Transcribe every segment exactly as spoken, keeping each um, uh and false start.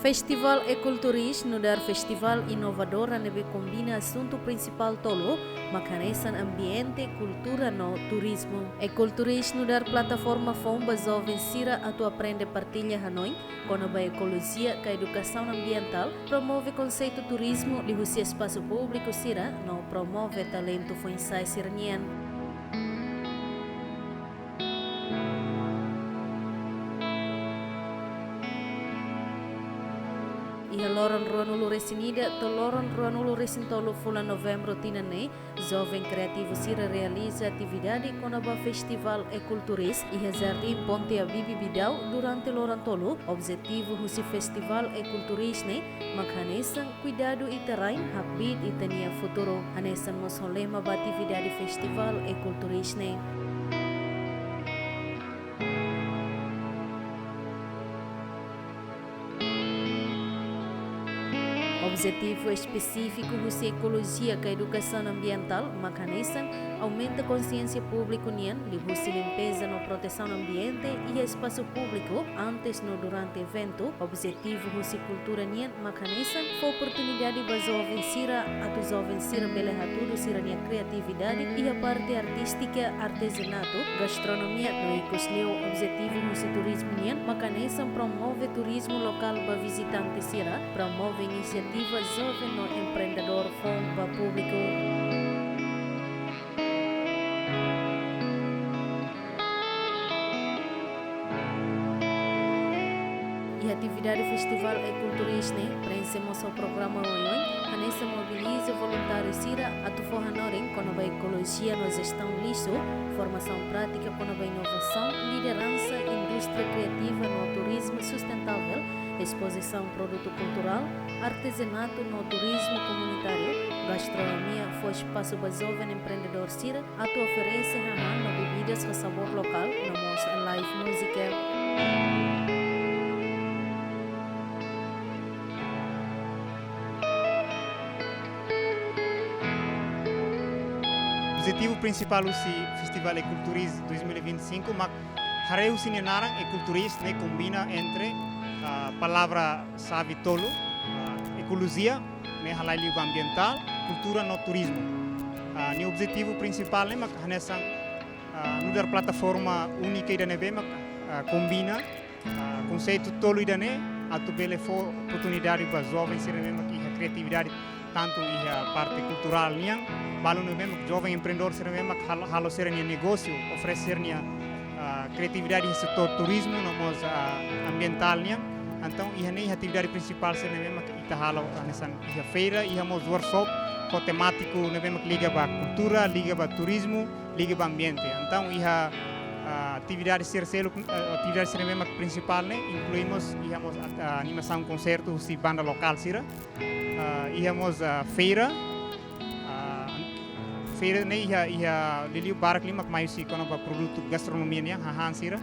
Festivál Ekulturis nu'udar festivál inovadora ne'ebé kombina asuntu prinsipál tolu, mak hanesan ambiente, kultura no turizmu. Ekulturis nu'udar plataforma foun ba joven sira atu aprende partilla hanoin kona-ba ekolojia ka edukasaun ambientál, promove konseitu turizmu liuhusi espasu públiku sira no promove talentu foin-sa'e sira-nian. Iha loron ruanulu-resin-ida to'o loron ruanulu-resin-tolu fulan Novembru tinan ne'e, joven kreativu sira realiza atividade kona-ba Festivál Ekulturis iha Jardín Ponte Habibie Bidau durante loron tolu. Objetivu husi Festivál Ekulturis ne'e mak hanesan kuidadu ita-rain, hakbiit ita-nia futuru. Hanesan mós ho lema ba atividade Festivál Ekulturis ne'e. Objetivu espesífiku husi ekolojia ka edukasaun ambientál mak hanesan aumenta konsiénsia públiku nian liuhusi limpeza no protesaun ambiente iha espasu públiku antes no durante eventu. Objetivu husi kultura nian mak hanesan fó oportunidade ba joven sira atu joven sira bele hatudu sira-nia kreatividade iha parte artístika, artezanatu, gastronomia no ikus liu. Objetivu husi turizmu nian mak hanesan promove turizmu lokál ba vizitante sira, promove inisiativa joven no empreendedór foun ba públiku. Iha atividade Festivál Ekulturis ne'e prenxe mós ho programa oioin, hanesan mobiliza voluntáriu sira atu fó hanorin kona-ba ekolojia no jestaun lixu, formasaun prátika kona-ba inovasaun, lideransa, indústria kreativa no turizmu sustentável, espozisaun produtu kulturál, artezanatu no turizmu komunitáriu, gastronomia, fó espasu ba joven empreendedór sira atu oferese hahán no bebidas ho sabór lokál, no mós live múzika. Objetivu prinsipál husi Festivál Ekulturis dois mil e vinte e cinco mak haree husi nia naran Ekulturis ne'e kombina entre, ah, palavra xave tolu, ah, ekolojia, ne'e halai liu ba ambientál, kultura no turizmu. Ah, nia objetivu prinsipál ne'e mak hanesan, ah, nu'udar plataforma únika ida ne'ebé mak, ah, kombina, ah, konseitu tolu ida-ne'e atu bele fó oportunidade ba joven sira ne'ebé mak iha kreatividade, tantu iha parte kulturál nian, balu ne'ebé mak joven empreendedór sira ne'ebé mak halo, halo sira-nia negósiu, oferese sira-nia, ah, kreatividade iha setór turizmu no mós, ah, ambientál nian. Entaun, iha ne'e iha atividade prinsipál sira ne'ebé mak ita halo, ah, hanesan iha feira, iha mós workshop ho temátiku ne'ebé mak liga ba kultura, liga ba turizmu, liga ba ambiente. Entaun, iha, ah, atividade sira seluk, ah, atividade sira ne'ebé mak prinsipál ne'e inklui mós, iha mós, ah, animasaun konsertu husi banda lokál sira. Ah, iha mós, ah, feira. Ah, feira ne'e iha, iha liuliu barak liu mak mai husi kona-ba produtu gastronomia nian, hahán sira.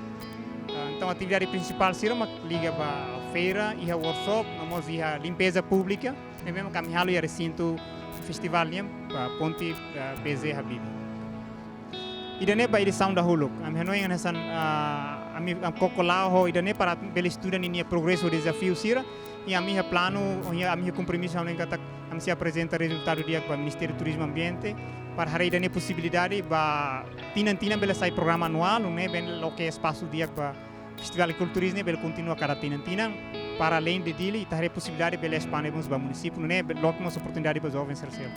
Ah, entaun atividade prinsipál sira mak liga ba feira, iha workshop, no mós iha limpeza públika, ne'ebé mak ami halo iha resintu festivál nian, ba ponte, ah, P J Habibie. Ida-ne'e ba edisaun dahuluk. Ami hanoin hanesan, ah, ami, ami koko la'o ho ida-ne'e para bele estuda ninia progresu, dezafiu sira. I ami iha planu, i ami iha kompromisu hanoin katak ami sei aprezenta rezultadu di'ak ba Ministériu Turizmu Ambiente, para haree ida-ne'e posibilidade ba tinan-tinan bele sai programa anuál, ne'e bele loke espasu di'ak ba Festivál Ekulturis ne'e bele kontinua kada tinan-tinan, para alein de Dili, ita haree posibilidade bele espande mós ba munisípiu, ne'e bele loke mós oportunidade ba joven sira seluk.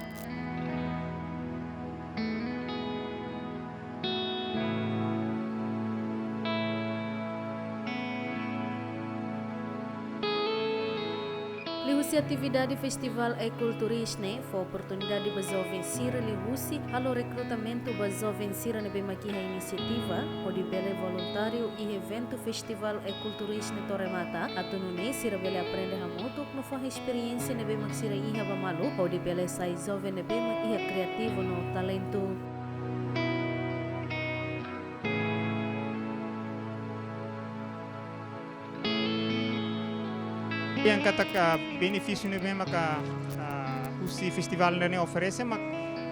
Liuhusi atividade Festivál Ekulturis ne'e fó oportunidade ba joven sira liuhusi halo rekrutamentu ba joven sira ne'ebé mak iha inisiativa hodi bele voluntáriu iha eventu Festivál Ekulturis ne'e to'o remata, atu nune'e sira bele aprende hamutuk no fahe esperiénsia ne'ebé mak sira iha ba malu, hodi bele sai joven ne'ebé mak iha kreativu no talentu. Yang katak benefísiu ne'ebé maka, ah, husi festivál ne'e oferese mak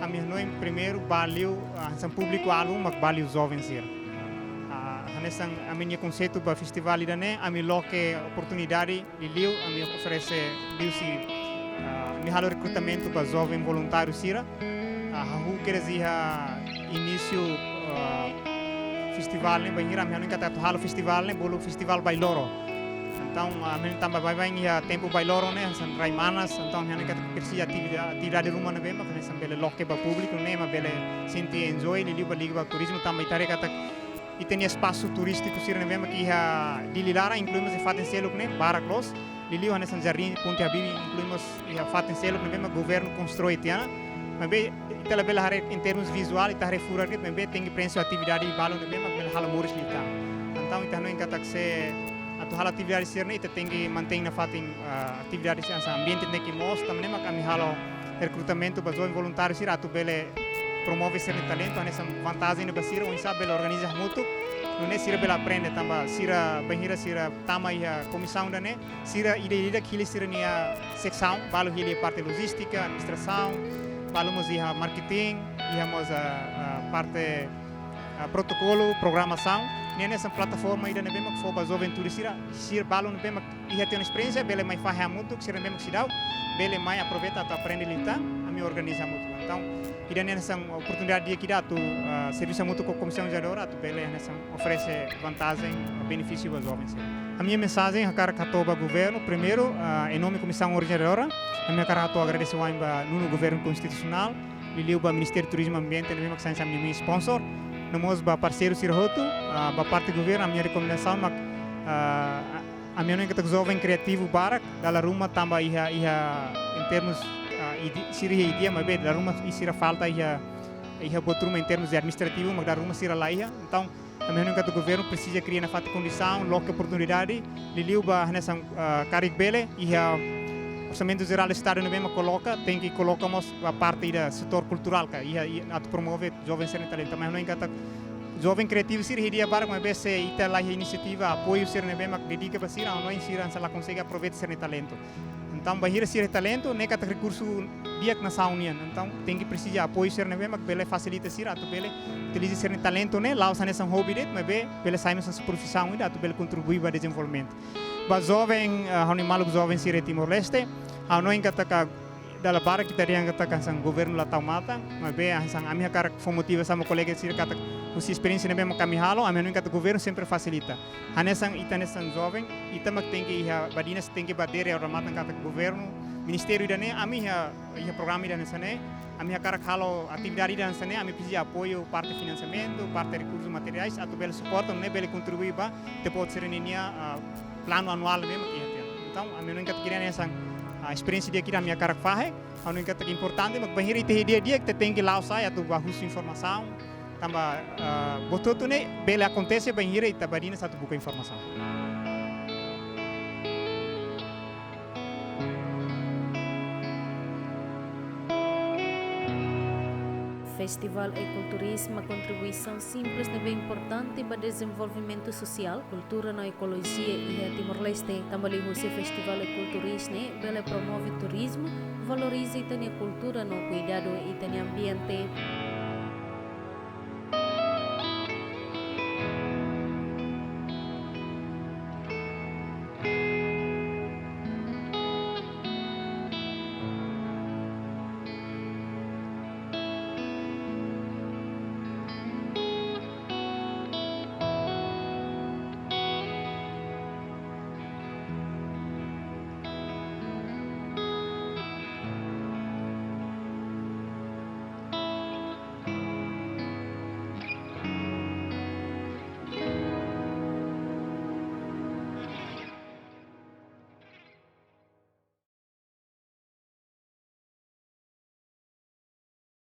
ami hanoin primeiru ba liu, ah, hanesan públiku-alvu mak ba liu joven sira. Ah, Hanesan ami-nia konseitu ba festivál ida-ne'e, ami loke oportunidade liuliu, ami oferese liuhusi, ah, ami halo rekrutamentu ba joven voluntáriu sira. Ah, hahú kedas iha inísiu, ah, festivál ne'e, bainhira ami hanoin katak atu halo festivál ne'e bolu festivál Bailoro. Entaun, ah, ami tanba baibain iha tempu Bailoro ne'e hanesan rai manas, entaun ami hanoin katak presiza ativida-, atividade ruma ne'ebé mak hanesan bele loke ba públiku ne'e, mak bele sente enjoy, liuliu ba liga ba turizmu, tanba ita haree katak ita-nia espasu turístiku sira ne'ebé mak iha Dili laran, inklui mós iha fatin seluk ne'e, barak loos, liuliu hanesan Jardín Ponte Habibie, inklui mós iha fatin seluk ne'ebé mak governu konstrui tiha ona. Maibé ita labele haree em termos vizuál, ita haree furak de'it, maibé tenke prenxe atividade balu ne'ebé mak bele halo moris liután. Entaun ita hanoin katak se atu halo atividade sira-ne'e, ita tenke mantein nafatin, ah, atividade sira, hanesan ambiente tenke moos, tanba ne'e mak ami halo rekrutamentu ba joven voluntáriu sira atu bele promove sira-nia talentu, hanesan vantajen ba sira, oinsá bele organiza hamutuk, nune'e sira bele aprende, tanba sira bainhira sira tama iha komisaun ida-ne'e, sira ida-idak hili sira-nia seksaun, balu hili parte lojístika, administrasaun, balu mós iha marketing, iha mós, ah, ah, parte, ah, protokolu, programasaun, ne'e hanesan plataforma ida ne'ebé mak fó ba juventude sira, sira balu ne'ebé mak iha tiha ona esperiénsia, bele mai fahe hamutuk, sira ne'ebé mak seidauk, bele mai aproveita atu aprende liután, ami organiza hamutuk. Entaun, ida-ne'e hanesan oportunidade di'ak ida atu, ah, servisu hamutuk ho komisaun organizadora, atu bele hanesan oferese vantajen, benefísiu ba joven sira. Ami-nia mensajen hakarak hato'o ba governu, primeiru, ah, em nome komisaun organizadora, ami hakarak hato'o agradese wa'in ba nonu governu konstitusionál, liuliu ba Ministériu Turizmu Ambiente, ne'ebé mak sai hanesan ami-nia sponsor, no mós ba parseiru sira hotu, ah, ba parte governu, ami-nia rekomendasaun mak, ah, ami hanoin katak joven kreativu barak, dala ruma tanba iha, iha, em termos, ah, ide-, sira iha ideia, maibé dala ruma sira falta iha, iha buat ruma em termos de administrativu, mak dala ruma sira la iha. Entaun, ami hanoin katak governu presiza kria nafatin kondisaun, loke oportunidade, liuliu ba hanesan, ah, karik bele, iha Orsamentu Jerál Estadu ne'ebé mak koloka, tenke koloka mós ba parte ida setór kulturál ka, iha, iha atu promove joven sira-nia talentu. Ami hanoin katak joven kreativu sira iha ideia barak, maibé se ita la iha inisiativa, apoiu sira ne'ebé mak dedika ba sira, ha'u hanoin sira hanesan la konsege aproveita sira-nia talentu. Entaun, bainhira sira iha talentu, ne'e katak rekursu di'ak nasaun nian. Entaun, tenke presiza apoiu sira ne'ebé mak bele fasilita sira atu bele utiliza sira-nia talentu ne'e, la'ós hanesan hobi de'it, maibé bele sai hanesan profisaun ida atu bele kontribui ba dezenvolvimentu. Ba joven, ah, ha'u-nia maluk joven sira Timor-Leste, ha'u hanoin katak dala barak ita dehan katak hanesan governu la tau matan, maibé hanesan ami hakarak fó motivasaun ba kolega sira katak husi esperiénsia ne'ebé mak ami halo, ami hanoin katak governu sempre fasilita. Hanesan ita hanesan joven, ita mak tenke iha badinas tenke badeira odamatan katak governu, ministériu ida-ne'e, ami iha, iha programa ida hanesan ne'e, ami hakarak halo atividade ida hanesan ne'e, ami presiza apoiu parte finansiamentu, parte rekursu materiais, atu bele suporta, nune'e bele kontribui ba ita-boot sira-ninia, ah, planu anuál ne'ebé mak iha tiha ona. Entaun, ami hanoin katak ida-ne'e hanesan, ah, esperiénsia di'ak ida ami hakarak fahe, ha'u hanoin katak importante, mak bainhira ita iha ideia di'ak, ita tenke la'o sai atu bá husu informasaun, tanba, ah, buat hotu ne'e bele akontese bainhira ita badinas atu buka informasaun. Festivál Ekulturisma kontribuisaun simples ne'ebé importante ba dezenvolvimentu sosiál, kultura no ekolojia iha Timor-Leste. Tanba liuhusi Festivál Ekulturisma ne'e bele promove turizmu, valoriza ita-nia kultura no kuidadu ita-nia ambiente.